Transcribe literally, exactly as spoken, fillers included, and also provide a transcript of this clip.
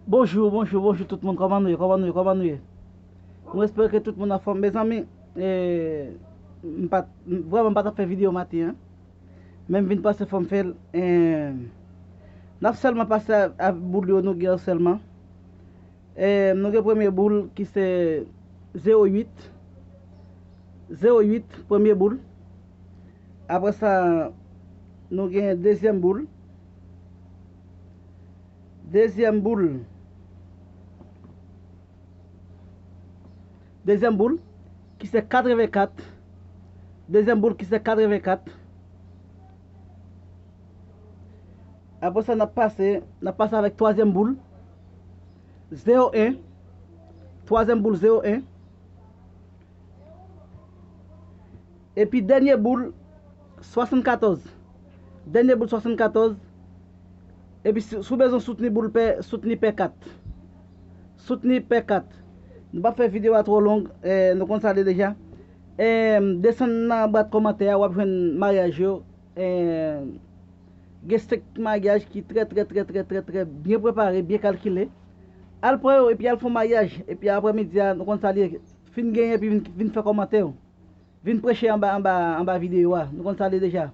Bonjou, bonjou, bonjou tout moun. Kòman nou ye? Kòman nou ye? Kòman nou ye? Mwen espere ke tout moun anfòm. Mezanmi, eh, m pa t, m, vrèman m pa t ap fè videyo maten an. Men m vin panse fò m fè l. Eh, n ap sèlman pase a, a boul yo nou gen yo sèlman. Eh, nou gen premye boul ki se zewo uit. Zewo uit, premye boul. Apre sa, nou gen dezyèm boul. Dezyèm boul. Dezyèm boul, ki se katrevenkat. Dezyèm boul, ki se katrevenkat. Apre sa, n ap pase, n ap pase avèk twazyèm boul, zewo en. Twazyèm boul, zewo en. Epi dènye boul, swasannkatòz. Dènye boul, swasannkatòz. Epi si, si w bezwen soutni boul pè, soutni pè kat. Soutni pè kat. Nou p ap fè videyo a twò long, eh, nou konn sa l ye deja. Eh, desann nan bwat kòmantè a, w ap jwenn maryaj yo. Eh, gen senk maryaj ki trè, trè, trè, trè, trè, trè byen prepare, byen kalkile. Al pran yo, epi al fè yon maryaj. Epi aprè midi a, nou konn sa l ye. Fin genyen, epi vin, vin fè kòmantè yo. Vin preche anba, anba, anba videyo a. Nou konn sa l ye deja.